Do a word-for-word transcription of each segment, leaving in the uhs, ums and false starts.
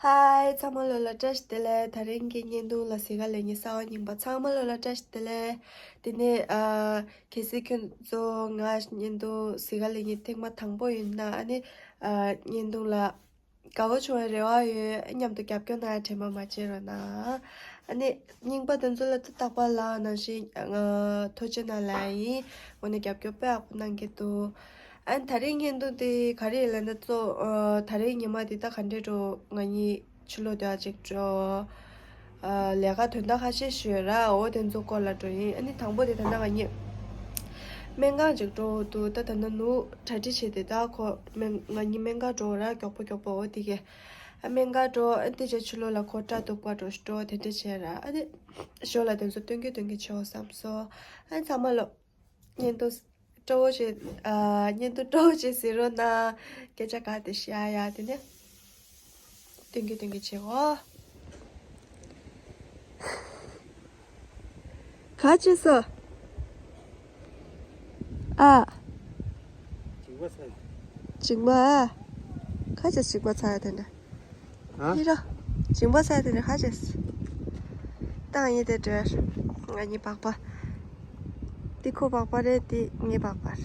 ཧའི། ཚང་མ་ལོ་ལ་བཀྲ་ཤིས་བདེ་ལེགས། དེ་རིང་གི་བརྙན་ཐུང་ལ་གཟིགས་ག་ལབ་མཁན་གསར་པ་རྙིང་པ་ཚང་མ་ལོ་ལ་བཀྲ་ཤིས་བདེ་ལེགས། དེ་ནས་ཨ། གལ་སྲིད་ཁྱོད་ཚོ་ང་བརྙན་ཐུང་གཟིགས་ག་ལབ་མཁན་ཐེངས་མ་དང་པོ་ཡིན་ན། ཨ་ནི་ཨ། བརྙན་ཐུང་ལ་དགའ་པོ་བྱུང་བའི་རེ་བ་ཡོད། མཉམ་དུ་རྒྱབ་སྐྱོར་གནང་ཡ་དྲན་པ་མ་བརྗེད་རོགས་གནང་། ཨ་ནི་རྙིང་པ་དེ་ཚོ་ལ་ད་རྟག་པར་ལ་ནང་བཞིན་ང་ཐུགས་རྗེ་གནང་ལབ་ཡ་ཡིན། འོ་ན་རྒྱབ་སྐྱོར་དཔེ་ཡག་པོ་གནང་གི་འདུག་ཨ་ནི་དེ་རིང་བརྙན་ཐུང་དེ་ག་རེ་ཡིན་ལབ་ན་གཙོ། ཨ། དེ་རིང་ཉི་མ་འདི་ད་ག་འདྲས་འགྲོ། ང་གཉིས་ཕྱི་ལོགས་དེ་ཅིག་འགྲོ། ཨ། ལས་ཀ་དོན་དག་ཁ་ཤས་ཤིག་ཡོད་ར། འོ་དེ་ཚོ་སྐོར་ལ་འགྲོ་ཡིན། ཨ་ནི་དང་པོ་དེ་ད་ནང་ང་གཉིས་སྨན་ཁང་ཅིག་འགྲོ་འདུག་ད་ད་ནང་ནུ་གྲ་སྒྲིག་བྱས་ཏེ་ད་ཁོ་སྨན་ང་གཉིས་སྨན་ཁང་འགྲོ་ར། མགྱོགས་པོ་མགྱོགས་པོ། འོ་དེ་གས་ཨ་སྨན་ཁང་འགྲོ། ཨ་དེ་རྗེས་ཕྱི་ལོགས་ལ་ཁོ་སྐྲ་གཏུབ་པ་འགྲོ་འགྲོ་དེ་འདྲས་བྱས་ར། ཨ་ནི་ཞོར་ལ་དེ་ཚོ་སྟོན་གྱི་སྟོན་གྱི་བྱེད་འོ་བསམ་སོང་། ཨ་ནི་ཚང་མ་ལོ། བརྙན་ཐུང་སྤྲོ་བོ་ཞིག་ཨ། བརྙན་ཐུང་སྤྲོ་བོ་ཞིག་གཟིགས་རོགས་གནང་། སྐད་ཆ་ག་དེ་བཤད་ཡ་དེ་ནས་སྟོན་གྱི་སྟོན་གྱི་བྱེད་འོ། ག་བྱེད་སོ། ཨ། ཅིག་མ་ཨ། ག་བྱེད་ཅིག་མ་ཚ་ཡ་དེ་འདྲ། ཨ། ཡིན་ར། ཞིང་པ་ས་དེ་ནས་ཧ་ཅེས། ཏང་ཡིན་དེ་འདྲ། ང་གཉིས་པགས་པ། འདི་ཁོ་པགས་པ་རེད། འདི་ངའི་པགས་པ་རེད།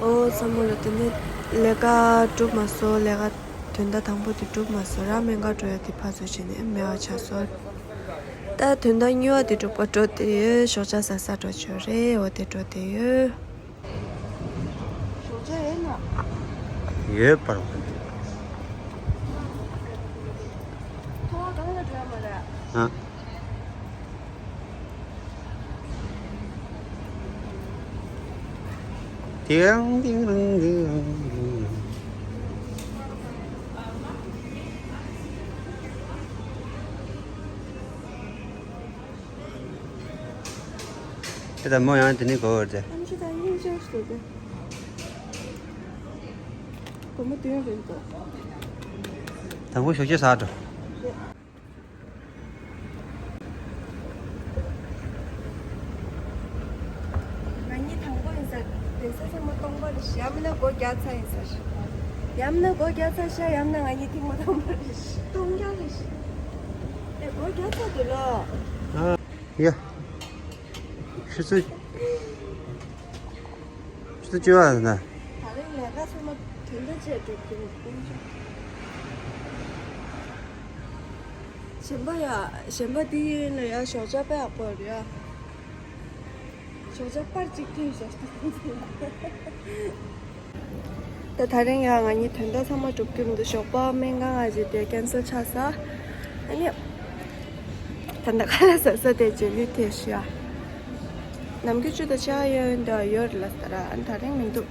ཨོ་བསམ་བློ་དེ་ནི་ལས་ཀ་གྲུབ་མ་སོང་། ལས་ཀ་དོན་དག་དང་པོ་དེ་གྲུབ་མ་སོང་ར། སྨན་ཁང་འགྲོ་ཡ་དེ་ཕར་ཚུར་བྱས་ནས་མེད་པ་ཆགས་སོང་། ད་དོན་དག་གཉིས་པ་དེ་གྲུབ་པ་འགྲོ་བསྡད་ཡོད། ཞོགས་ཇ་ཟ་ས་འགྲོ་ཆོག་རེད། འོ་དེ་འགྲོ་བསྡད་ཡོད། ཞོགས་ཇ་ཡོད་ན། ཡོད་པར། ཐོ་བ་གང་ལ་འགྲོ་ཡ་མ་རེད། ཨ། ཏིང་ཏིང་རང་ཏིང་རང་ཏིང་རང་། དེ་ལྟར་མོ་ཡང་དེ་ནི་གོ་བར་ཏེ། ཨམ་ཆི་དང་སྙིང་རྗེ་ཞུ་སྟེ། སྒོར་མོ་བདུན་རེད་འདུག་དང་པོ་ཞོགས་ཇ་ཟ་འགྲོ། ང་གཉིས་དང་པོ་ཡིན་ས། དེ་ས་ཚང་མ་སྟོང་པ་རེད་ཤག་ཡང་མིན་ན་སྒོ་རྒྱག་ཚར་ཡིན་ས་ཤག་ཡང་མིན་ན་སྒོ་རྒྱག་ཚར་ཤག་ཡང་མིན་ན་ང་གཉིས་ཐེངས་མ་དང་པོ་རེད་ཤག་སྟོང་རྐྱང་རེད་ཤག་ཨེ་སྒོ་རྒྱག་ཚར་འདུག་ལོ། ཨ། ཡ། ཆུ་ཚོད། ཆུ་ཚོད་བཅུ་པ་ཟིན་ན། ད་རིང་ལས་ཀ་ཚང་མ་དོན་དག་བྱས་འགྲུབ་ཀྱི་རེད། གཞན་པ་ཡ། གཞན་པ་འདི་ཡིན་ལ་ཡ་ཞོགས་ཇ་དཔེ་ཡག་པོ་རེད་ཡ། ཞོགས་ཇ་པར་གཅིག་ཐོན་ཞོགས་ཇ། ད་ད་རིང་ཡང་ང་གཉིས་དོན་དག་ཚང་མ་འགྲུབ་ཀྱི་མི་འདུག་ཞོགས་པ་སྨན་ཁང་ང་ཅིག་དེ་ཀན་སེལ་ཆགས་ས། ཨ་ནི། ད་ལྟ་ཁ་ལག་ཟ་ས་དེ་རྗེས་ལུས་ཐེབས་ཤག་ནམ་རྒྱུན་ཆུ་དང་ཕྱེ་ཡོན་འདྲ་ཡོད་རེད་ལ་ཟེར་ཨ་ནི་ད་རིང་མི་འདུག་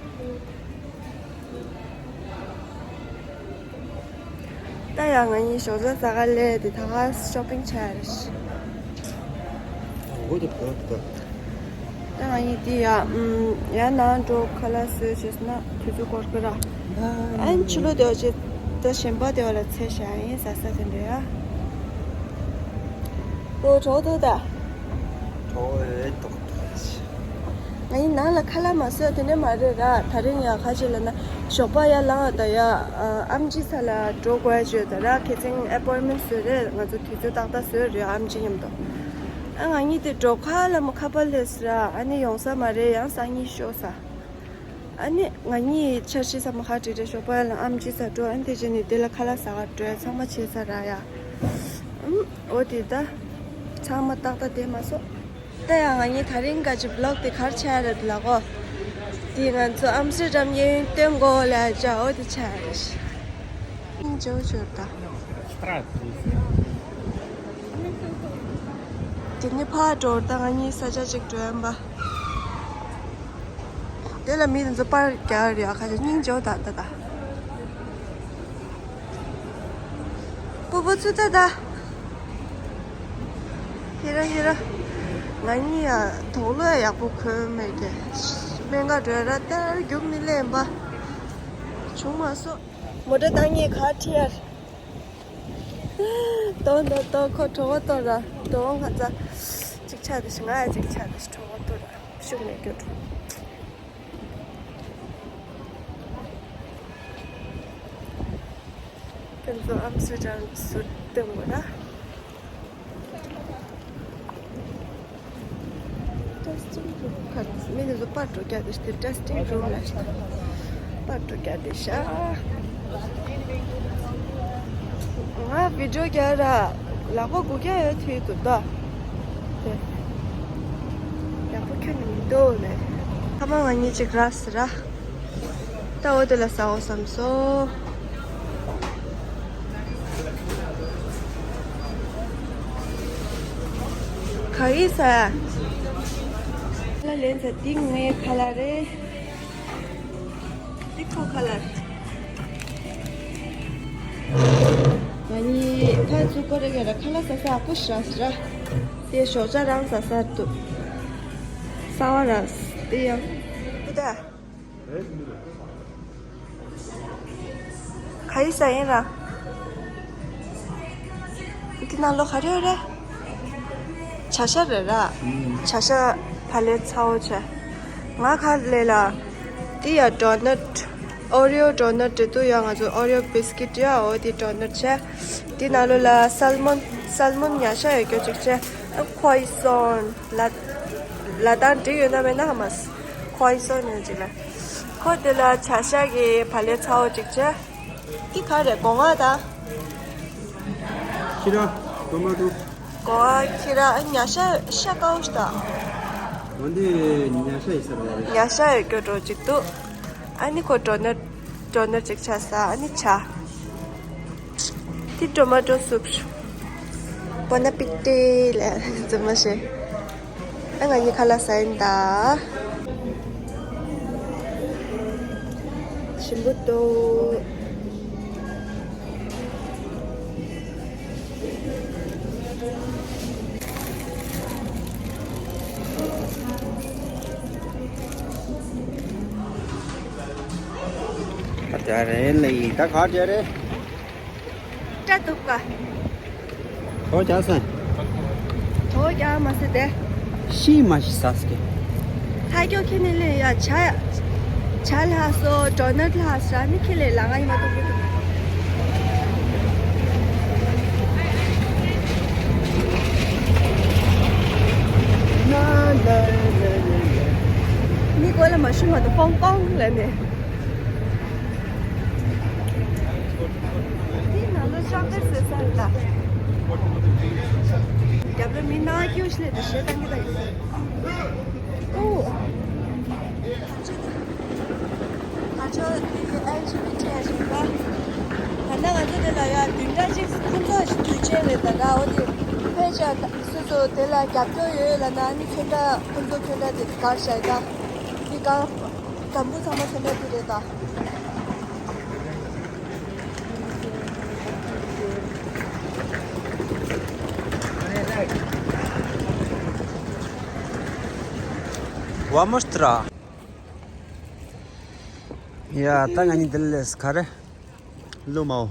ད་ཡང་ང་གཉིས་ཞོགས་ཇ་ཟ་ག་སླེབས་ཏེ་ད་ག་ཤོ་པིང་བྱ་ཡ་རེད། ད་ང་གཉིས་དེ་ཡ། ཡང་ནང་འགྲོ་ཁ་ལག་བཟོས་བྱས་ན་དུས་ཚོད་འགོར་གི་ར། ཨན་ཕྱི་ལོགས་དེ་བ་ཅིག་ད་གཞན་པ་དེ་བ་ལ་ཚེ་བཞག་ཡིན་ཟ་ས་དེ་འདྲ་ཡ། ཨོ་གྲོགས་འདུག་ད། གྲོགས་ཨེ་ཏོག་ཏོག་ང་ཡིན་ནང་ལ་ཁ་ལག་མ་བཟོས་དེ་འདྲ་མ་རེད་ར། ད་རིང་ཡ་ཁ་ཅིག་ལ་ན་ཞོགས་པ་ཡ་ལངས་ད་ཡ། ཨམ་ཆི་ས་ལ་འགྲོ་དགོས་ཡ་ཅིག་ཡོད་ད་ར། ཁ་སང་ཨེ་པོན་མེན་བཟོས་རེད། ང་ཚོ་དུས་ཚོད་ཏག་ཏག་བཟོས་རེད་ཨམ་ཆི་མཉམ་དུ། ཨ་ང་གཉིས་དེ་འགྲོ་ཁ་ལ་མོ་ཁ་པར་སླེབས་ར། ཨ་ནི་ཡོང་ས་མ་རེད། ཡང་སང་ཉིན་ཤོག་ས། ཨ་ནི་ང་གཉིས་འཆར་གཞི་ཚང་མ་ཁ་བྲིས་ཏེ་ཞོགས་པ་ལ་ཨམ་ཆི་ས་འགྲོ། ཨ་ནི་དེ་རྗེས་ནས་དེ་ལ་ཁ་ལག་ཟ་ག་འགྲོ་ཡ་ཚང་མ་བྱས་ཚར་ར་ཡ། ཨུམ། འོ་དེ་ད། ཚང་མ་ཏག་ཏག་བསྡད་མ་སོང་། ད་ཡང་ང་གཉིས་ད་རིང་ག་ཅི་བི་ལོག་དེ་གར་ཆགས་རེད་ལ་གོ། དེ་ང་ཚོ་ཨམ་སི་ཊར་ཌམ་གཡས་གཡོན་སྟོན་གོ་ལ་ཡ་ཅག་འོ་དེ་ཆགས་རེད། སྙིང་རྗེ་བོ་བྱོས་ད། དེ་ནི་ཕར་འགྲོ་ད་ང་གཉིས་ས་ཆ་གཅིག་འགྲོ་ཡ་ཡིན་པ། དེ་ལ་མི་དེ་ཚོ་པར་རྒྱག་རེད་ཨ་ཁ་ཅིག་སྙིང་རྗེ་བོ་ད་ད་ད། སྤོ་བོ་ཚུར་ལྟ་ད། ཧེ་ར་ཧེ་ར། ང་གཉིས་ཡ་དུག་ལོག་ཡག་པོ་གོན་མེད་ཀྱི། སྨན་ཁང་འགྲོ་ཡ་ར་ལྟར་རྒྱུགས་ནི་ལེན་པ། བྱུང་མ་སོང་། མོ་ཊ་བཏང་ངེས་ག་ཁྲིད་ཡར། ཏོ་ཏོ་ཏོ་ཁོ་གྲོད་ཁོག་ལྟོགས་ར། ཏོ་ང་ཚ། གཅིག་ཆགས་དེ་ཞིག་ང་ཡ་གཅིག་ཆགས་དེ་ཞིག་གྲོད་ཁོག་ལྟོགས་ར། ཤུགས་མེད་རྒྱུ་འགྲོ། ཁྱེད་ཚོ་ཨམ་སི་ཊར་ཌམ་ཟུར་བཏོན་དགོས་ན། ཊེ་སི་ཊིང་རུམ་ཁ་མི་འདི་ཚོ་པར་འགྲོ་རྒྱག་དེ་ཊེ་སི་ཊིང་རུམ་ལ་པར་འགྲོ་རྒྱག་དེ་ཤ། ང་བི་ཌིའོ་རྒྱག་ར་ལག་པ་སྒུག་རྒྱག་ཡོད་དུས་འདུག་ད། དེ་ཡག་པོ་ཁྱོན་ནས་མི་འདུག་ལས། ཐ་མ་ང་གཉིས་ཅིག་ར་ཟེར་ར། ད་འོ་དེ་ལ་ཟ་འོ་བསམ་སོང་། ག་རེ་ཟ། ལ་ལན་ཟ། འདི་ངའི་ཁ་ལག་རེད། འདི་ཁོ་ཁ་ལག་རེད། ང་གཉིས་ཁ་ཚུགས་ཀོ་རེ་ག་ར་ཁ་ལག་ཟ་ས་ཨ་ཁུ་ཤ་ཟ་ར། དེ་ཞོགས་ཇ་རང་ཟ་ས་འདུག་གསང་བ་ར་དེ་ཡང་ཀུ་ད། ག་རེ་ཟ་ཡིན་ར། འདི་ནང་ལོགས་ག་རེ་ཡོད་རེད། བྱ་ཤ་རེད་ར། བྱ་ཤ་བག་ལེབ་ཚ་བོ་བྱས། ང་ཁ་ལས་ལ། འདི་ཡ་ཌོ་ནཊ། ཨོ་རི་ཡོ་ཌོ་ནཊ་རེད་འདུག་ཡ། ང་ཚོ་ཨོ་རི་ཡོ་བིས་ཀིཊ་ཡ། འོ་འདི་ཌོ་ནཊ་བྱས། འདི་ནང་ལོགས་ལ་སལ་མོན། སལ་མོན་ཉ་ཤ་ཡོད་རྒྱུ་ཅིག་བྱས། ཨ་ཁོའི་སོན་ལ། ལ་དང་འགྲིག་ཡོད་ན་མེད་ན་ཧ་མ་སི། ཁོའི་སོན་ཡོད་ཅིག་ལ། ཁོ་དེ་ལ་བྱ་ཤ་གི་བག་ལེབ་ཚ་བོ་ཅིག་བྱས། འདི་ག་རེ་སྒོ་ང་ད། ཁྱི་ར། ཊོ་མ་ཊོ། སྒོ་ང་ཁྱི་ར། ཨ་ཉ་ཤ་ཤ་ཀའོ་ཤ་ད། འོན་ཏེ་ཉ་ཤ་ཡི་ས་ར་བ་རེད། ཉ་ཤ་ཡོད་རྒྱུ་འགྲོ་ཅིག་འདུག་ཨ་ནི་ཁོ་ཌོ་ནཊ། ཌོ་ནཊ་ཅིག་ཆགས་ས། ཨ་ནི་ཇ། འདི་ཊོ་མ་ཊོ་སུབ། བོན་ཨ་པི་ཊི་ལ་རྫུན་མ་བཤད། ཨ་ང་གཉིས་ཁ་ལག་ཟ་ཡིན་ད། ཞིམ་པོ་འདུག་ད་ག་རེ་ལ་ཡིན། ད་ག་རེ་རེད། སྐྲ་གཏུབ་ཀ། གྲོད་ཁོག་ཟ། གྲོད་ཁོག་མ་ཟ་དེ། ཤི་མ་ཤི་ཟ་སྐད། ལྷ་སྐྱོ་ཁྱེད་ནི་ལས་ཡ་ཇ། ཇ་ལྷག་སོ་ཌོ་ནཊ་ལྷག་ཟ་ནི་ཁྱེད་ལས་ལ་ང་ཡི་མ་གཏོགས་གི་འདུག་མི་གོ་ལ་མ་ཤི་མ་གཏོགས་ཀོང་ཀོང་ལ་ནི། འདི་ནང་ལོ་ཤོག་དེར་ཟེར་ས་རེད་ད། རྒྱབ་ལ་མི་ནག་སྐྱུག་ཤི་ལེ་དེ་ཞེ་སྡང་གི་ད་ཡིན། ཨོ། ང་ཚོ་འདི་ཨེལ་ཇི་བི་ཊི་ཨེ་རེད་པ། ད་ནང་ང་ཚོ་དེ་ལ་ཡ་བདུན་ཕྲག་གཅིག་ཁོང་ཚོ་དུས་ཆེན་རེད་ད་ར། འོ་དེ་ཕལ་ཆེར་སོ་སོ་དེ་ལ་རྒྱབ་སྐྱོར་ཡོད་ལབ་ན་ནི་ཁྱོད་འདྲ་ཁོང་ཚོ་ཁྱོད་འདྲ་དེ་གར་བཞག་ད། འདི་གར་དམ་བུ་ཚང་མ་ཁྱོད་འདྲ་དེ་རེད་ད། ཝ་མོ་སྟ་ར། ཡ་ད་ང་གཉིས་འདི་ལས་ག་རེ། ལོ་མའོ།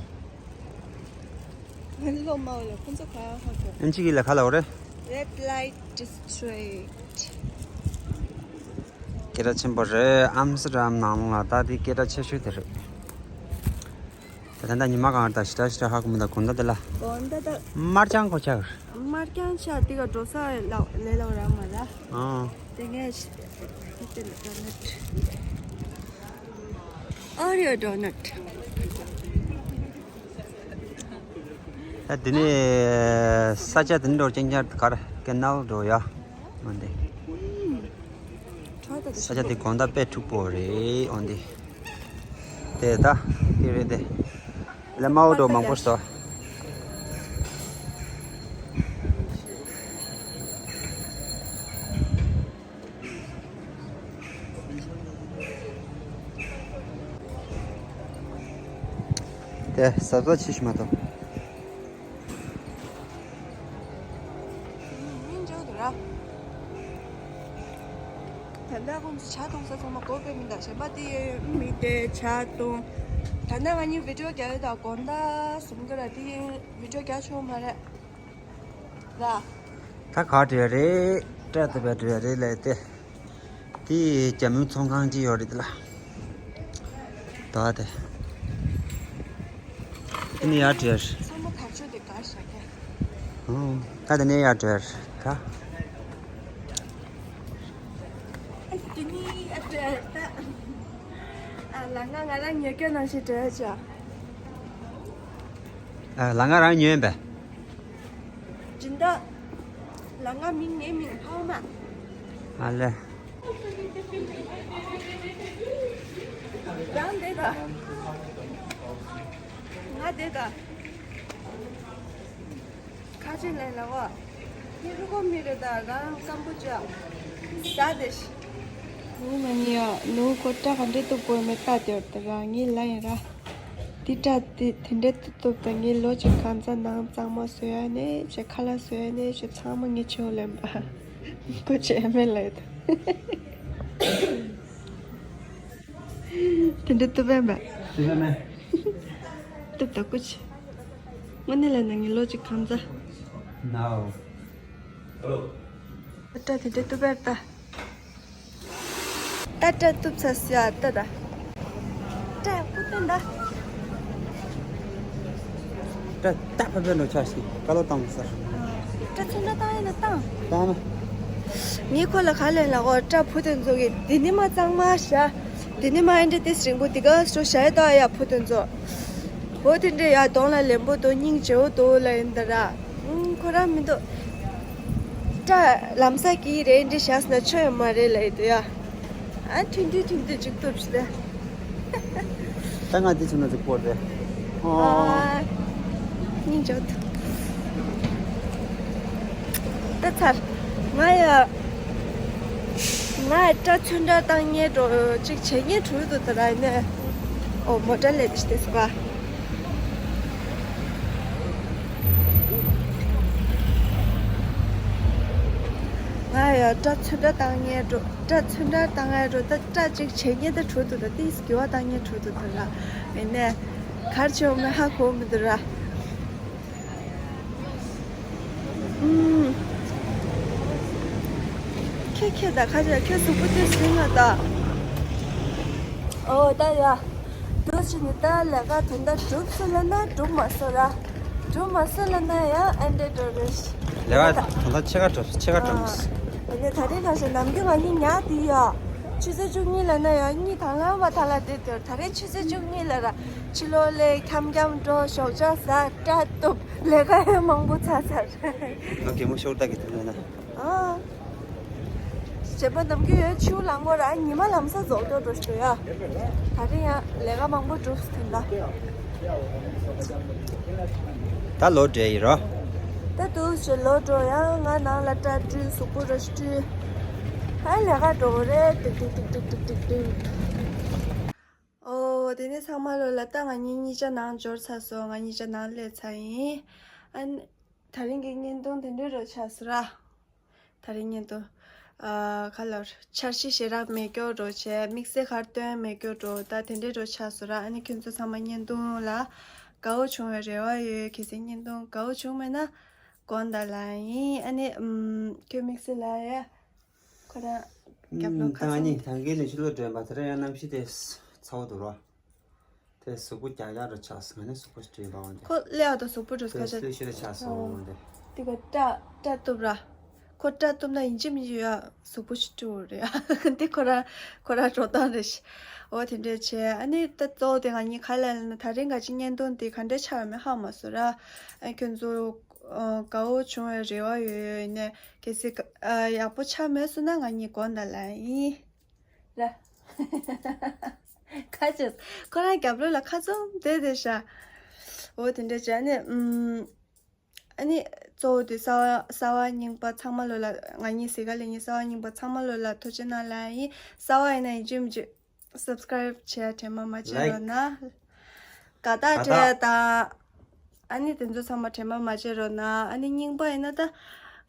ལོ་མའོ་ལ་ཁོང་ཚོ་ག་ཧ་གོ། ཨིན་ཇི་གི་ལ་ག་ལ་འོ་རེད། Red light district། སྐད་གྲགས་ཆེན་པོ་རེད། ཨམ་སི་ཊར་ཌམ་ནང་ལ་ད་དེ་སྐད་གྲགས་ཆེ་ཤོས་དེ་རེད། ད་ད་ད་ཉི་མ་གང་ད་ཞི་ཏྲ་ཞི་ཏྲ་ཧ་གོ་མི་ད་དགོང་ད་དེ་ལ། དགོང་ད་ད། དམར་རྐྱང་གོ་ཆག་དམར་རྐྱང་ཆག་དེ་ག་འགྲོ་ས་ལ་ལས་ལ་ར་མ་ལ། ཨང་། དེ་ངས་ཤི་ཏི་ལ་ཌོ་ནཊ། ཨོ་རི་ཡོ་ཌོ་ནཊ། ད་དེ་ནས་ས་ཆ་དེ་འགྲོ་ཅན་ཅར་གར་ཀེ་ནལ་འགྲོ་ཡ། འོན་ཏེ། ས་ཆ་དེ་དགོང་དག་དཔེ་འཁྲུག་པོ་རེད། འོན་ཏེ། དེ་ད་དེ་རེད་དེ། ལ་མའོ་འགྲོ་མང་པོ་སོ། དེ་ཟབ་ཟབ་ཆེ་ཞིག་མ་གཏོགས། མི་འཇོག་འདུག་ར། ད་ལྟ་ཁོང་ཚོ་ཇ་འཐུང་ས་ཚང་མ་སྒོ་ཕྱེ་མི་འདུག་གཞན་པ་དེ་མི་དེ་ཇ་འཐུང་། ད་ལྟ་ང་གཉིས་བི་ཌིའོ་རྒྱག་ཡོད་ད། དགོང་དག་གསུམ་ག་ར་དེ་བི་ཌིའོ་རྒྱག་ཆོག་མ་རེད་ར། ད་ག་བྲིས་རེད། སྐྲ་དེ་བས་བྲིས་རེད་ལས་དེ། དེ་རྒྱ་མིའི་ཚོང་ཁང་ཅིག་ཡོད་རེད་དེ་ལ། ད་དེ། དེ་ནས་ཡར་བྲོས། ཚང་མ་བར་ཆོད་དེ་ག་ཤ་ཁ། ཨང་། ད་དེ་ནས་ཡར་བྲོས་ག། ཨ་དེ་ནས་ཡར་བྲོས་ད། ཨ་ལ་ང་ང་རང་ཉོ་སྐྱོ་ནང་བཞིན་བྲོས་བྱ། ཨ་ལ་ང་རང་ཉོས་པས། སྦྱིན་བདག་ལ་ང་མིང་ངའི་མིང་ཕ་མ། ཨ་ལེ། རང་བསྡད་ད། ང་བསྡད་ད། ཁ་ཆེ་ལས་ལ་བ། ངའི་རུ་ཀོ་མི་རེད་ད་རང་ཀམ་པུ་ཅ། ཟ་དེ་ཤི། ནུ་མ་ཉི་ཡ་ནུ་ཀོ་ཏྲ་ག་འདྲེ་ཏུ་པོ་མེ་ཏ་དེ་བར་ད་རང་ངའི་ལ་ཡིན་ར། དེ་ཏྲ་དེ་དེ་འདྲེ་ཏུ་ཏུ་ད་ངའི་ལོ་ཅིག་གང་ཚ་ནང་གཙང་མ་བཟོ་ཡ་ནས་ཅེ་ཁ་ལ་བཟོ་ཡ་ནས་ཅེ་ཚང་མ་ངའི་ཆེའུ་ལེན་པ། ཀོ་ཅེ་ཨེ་མེ་ལ་ཡོད། དེ་འདྲེ་ཏུ་པན་པ། དེ་ལ་མེ། ཏུ་ད་ཀོ་ཅེ། དངོས་གནས་ལ་ན་ངའི་ལོ་ཅིག་གང་ཚ། ནའོ། ཏྲ་དེ་འདྲེ་ཏུ་པན་ད། ད་སྐྲ་གཏུབ་ཚར་སོང་ད་ད། སྐྲ་ཕུ་ཏན་ད། སྐྲ་ད་ཕ་ཕ་ནོ་ཆ་ཞིག་ཀ་ལོ་བཏང་ཟེར། སྐྲ་ཚོན་ཁྲ་བཏང་ཡིན་ན་བཏང་། བཏང་ན། ངས་ཁོ་ལ་ག་ལེན་ལ་འོ་སྐྲ་ཕུ་ཏན་ཚོ་གི་འདི་ནི་མ་གཙང་མ་བྱ། འདི་ནི་མ་ཨེ་འདྲ་ཏིས་རིང་པོ་འདི་ག་སོ་བྱ་ཡ་ད་ཡ་ཕུ་ཏན་ཚོ། འོ་དེ་འདྲ་ཡ་གདོང་ལ་ལེན་པོ་དོ་སྙིང་རྗེ་བོ་དོ་ལ་ཡིན་ད་ར། ཁོ་རང་མི་འདུག་སྐྲ་ལམ་སང་གི་རེད་འདྲི་བྱས་ན་ཆོ་ཡོད་མ་རེད་ལབ་ཡོད་དོ་ཡ། ཨ་ཐུང་དུས་ཐུང་དུས་ཅིག་གཏུབ་ཤི་ད། ད་ང་འདི་ཚོ་ན་ཅིག་པོ་རེད། ཨོ། ཨ་སྙིང་རྗེ་བོ་འདུག་ད་ཚར། ང་ཡ། ང་སྐྲ་ཚོན་ཁྲ་བཏང་ཉེ་འགྲོ་ཅིག་བྱེད་ཉེ་འགྲོ་འདུག་ད་ར་ནས། ཨོ་མོ་ཊ་ལས་དེ་ཤི་དེ་སི་པ། ང་ཡ་སྐྲ་ཚོན་ཁྲ་བཏང་ངས་འགྲོ། སྐྲ་ཚོན་ཁྲ་བཏང་ངས་འགྲོ། ད་སྐྲ་ཅིག་བྱེད་ཉེ་ད་འགྲོ་འདུག་ད་ཏིས་དགེ་བ་བཏང་ཉེ་འགྲོ་འདུག་ད་ར། ཨེ་ནས་གར་བྱེད་འོ་མེད་ཧ་གོ་མི་འདུག་ར། ཨུམ། ཁྱེད་ཁྱེད་ད་ཁ་ཆེ་ཁྱེད་གཟུགས་པོ་དེ་ཟིན་ལ་ད། ཨོ་ད་ཡ། དུ་ཕྱི་ནི་ད་ལས་ཀ་དོན་དག་གྲུབ་སོང་ལ་ན་གྲུབ་མ་སོང་ར། གྲུབ་མ་སོང་ལ་ན་ཡ་ཨེ་འདྲ་འགྲོ་རེད། ལས་ཀ་དོན་དག་ཕྱེད་ཀ་གྲུབ་ཕྱེད་ཀ་གྲུབ་མ་སོང་། ཨ་ནི་ད་རེས་ནང་བཞིན་ནམ་རྒྱུན་ང་གཉིས་ཉག་དེ་ཡ། ཆུ་ཚོད་བཅུ་གཉིས་ལ་ན་ཡ་གཉིས་དང་ལ་མ་ཐ་ལ་དེ་དེར་ད་རེས་ཆུ་ཚོད་བཅུ་གཉིས་ལ་ར། ཕྱི་ལོགས་ལས་འཁྱམ་འཁྱམ་འགྲོ་ཞོགས་ཇ་ཟ་སྐྲ་གཏུབ་ལས་ཀ་ཡང་མང་པོ་ཚ་ཚར། ང་གད་མོ་ཤོར་ད་གི་དུས་ན། ཨ། བྱེད་པ་ནམ་རྒྱུན་ཡོད་ཆུ་ལང་མོ་ར་ཉི་མ་ལམ་ས་རྫོགས་འགྲོ་འགྲོ་ཞིག་ཡ། ད་རེས་ཡང་ལས་ཀ་མང་པོ་གྲུབ་ཟིན་ད། ད་ལོ་འདྲེ་ཡི་རོ། ད་དུ་ཞེ་ལོ་འགྲོ་ཡང་ང་ནང་ལ་སྐྲ་བཀྲུས་གཟུགས་པོ་ར་བཀྲུས། ཧ་ལས་ཀ་འགྲོ་གི་རེད་ཏིག་ཏིག་ཏིག་ཏིག་ཏིག་ཏིག་ཨོ་དེ་ནས་ཚང་མ་ལོ་ལ་ད་ང་གཉིས་གཉིས་ཆ་ནང་འབྱོར་ཚར་སོང་། ང་གཉིས་ཆ་ནང་སླེབས་ཚར་ཡིན། ཨ་ནི་ད་རིང་གི་བརྙན་ཐུང་དེ་འདྲ་རོ་ཆགས་སོང་ར། ད་རིང་བརྙན་ཐུང་། ཨ་ཁ་ལོར་འཆར་གཞི་ཞེ་དྲག་མེད་སྐྱོ་འགྲོ་བྱས་དམིགས་བསལ་གར་སྟོན་མེད་སྐྱོ་འགྲོ་ད་དེ་འདྲའི་འགྲོ་ཆགས་སོང་ར། ཨ་ནི་ཁྱོད་ཚོ་ཚང་མ་བརྙན་ཐུང་ལ་དགའ་བོ་བྱུང་བའི་རེ་བ་ཡོད། གལ་སྲིད་བརྙན་ཐུང་དགའ་བོ་བྱུང་མེད་ན་དགོངས་དག་ལ་ཡིན། ཨ་ནི་ཨམ་ཁྱོད་དམིགས་བསལ་ལ་ཡ་ཁོ་རང་རྒྱབ་ལོགས་ཁ་ད་ང་གཉིས་སང་ད་གིན་ནས་ཕྱི་ལོགས་འགྲོ་ཡིན་པ་དེ་རིང་ཡང་གནམ་གཤིས་དེ་ཚ་བོ་འདུག་རོ། དེ་གཟུགས་པོ་རྒྱགས་རྒྱགས་རུ་ཆགས་སོང་། ང་ནི་གཟུགས་པོ་ཞིག་བྲིས་པའང་དེ། ཁོ་ཀླད་པ་དང་གཟུགས་པོ་འགྲོ་དེ་ཁ་ཤས། སུས་ཤེས་རུ་ཆགས་སོང་དེ། དེ་ག་སྐྲ་སྐྲ་གཏུབ་ར། ཁོ་སྐྲ་གཏུབ་ན་ཡིན་གཅིག་མིན་གཅིག་ཡ་གཟུགས་པོ་ཞིག་བྲིས་འོ་རེད་ཡ། དེ་ཁོ་ར་ཁོ་ར་འགྲོ་སྟངས་རེད་ཤི། འོ་དེ་འདྲས་བྱས་ཨ་ནི་ད་གཙོ་བོ་དེ་ང་གཉིས་ག་ལ་ལ་ན་ད་རིང་ག་ཅི་བརྙན་ཐུང་དེ་ག་འདྲས་ཆགས་ཡོད་མེད་ཧ་མ་སོ་ར། ཨ་ཁྱོད་ཚོ་དགའ་བོ་བྱུང་བའི་རེ་བ་ཡོད་ཡོད་ནས་གལ་སྲིད་ཡག་པོ་ཆགས་མེད་སོང་ན་ང་གཉིས་དགོངས་དག་ལ་ཡིན། ར། ཁ་ཅིག་ཁོ་རང་རྒྱབ་ལོགས་ལ་ཁ་བཙུམ་བསྡད་བསྡད་ཤག་འོ་དེ་འདྲ་བྱས་ནས་ཨུམ། ཨ་ནི་གཙོ་བོ་དེ་གསར་བ་གསར་བ་རྙིང་པ་ཚང་མ་ལོ་ལ་ང་གཉིས་གཟིགས་ག་ལེ་གཉིས་གསར་བ་རྙིང་པ་ཚང་མ་ལོ་ལ་ཐུགས་རྗེ་གནང་ལ་ཡིན། གསར་བ་ཡིན་ན་ཡིན་གཅིག་མིན་གཅིག་སབ་སི་ཀ་རེབ་བྱས་དྲན་པ་མ་བརྗེད་རོགས་གནང་། དགའ་རྟགས་སྤྲད་དང་། ཨ་ནི་དེ་ཚོ་ཚང་མ་དྲན་པ་མ་བརྗེད་རོགས་གནང་། ཨ་ནི་རྙིང་པ་ཡིན་ན་ད་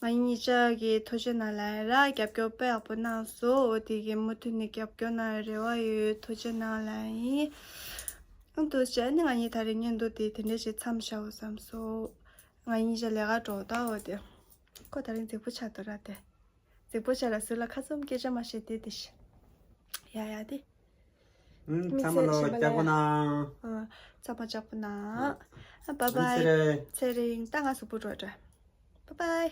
ང་གཉིས་ཆ་གི་ཐུགས་རྗེ་གནང་ལ་ཡིན་ར། རྒྱབ་སྐྱོར་དཔེ་ཡག་པོ་གནང་སོང་། འོ་དེ་གི་མུ་མཐུད་ནས་རྒྱབ་སྐྱོར་གནང་བའི་རེ་བ་ཡོད། ཐུགས་རྗེ་གནང་ལ་ཡིན། ཨང་དུ་བྱས་ནི་ང་གཉིས་ད་རེས་བརྙན་ཐུང་དེ་དེ་འདྲས་ཞིག་མཚམས་བཞག་འོ་བསམ་སོང་། ང་གཉིས་ཆ་ལས་ཀ་འགྲོ་ད་འོ་དེ། ཁོ་ད་རིང་རྫིག་པོ་ཆགས་འདུག་ར་དེ། རྫིག་པོ་ཆགས་ལ་ཟུར་ལ་ཁ་བཙུམ་སྐད་ཆ་མ་བཤད་དེ་དེ་ཤི། ཡ་ཡ་དེ། ཚང་མ་ལོ་ལྕགས་པོ་གནང་། ཚང་མ་ལྕགས་པོ་གནང་། བཱའི་བཱའི། ཚེ་རིང་ད་ང་གཟུགས་པོ་འགྲོ་འགྲོ། བཱའི་བཱའི།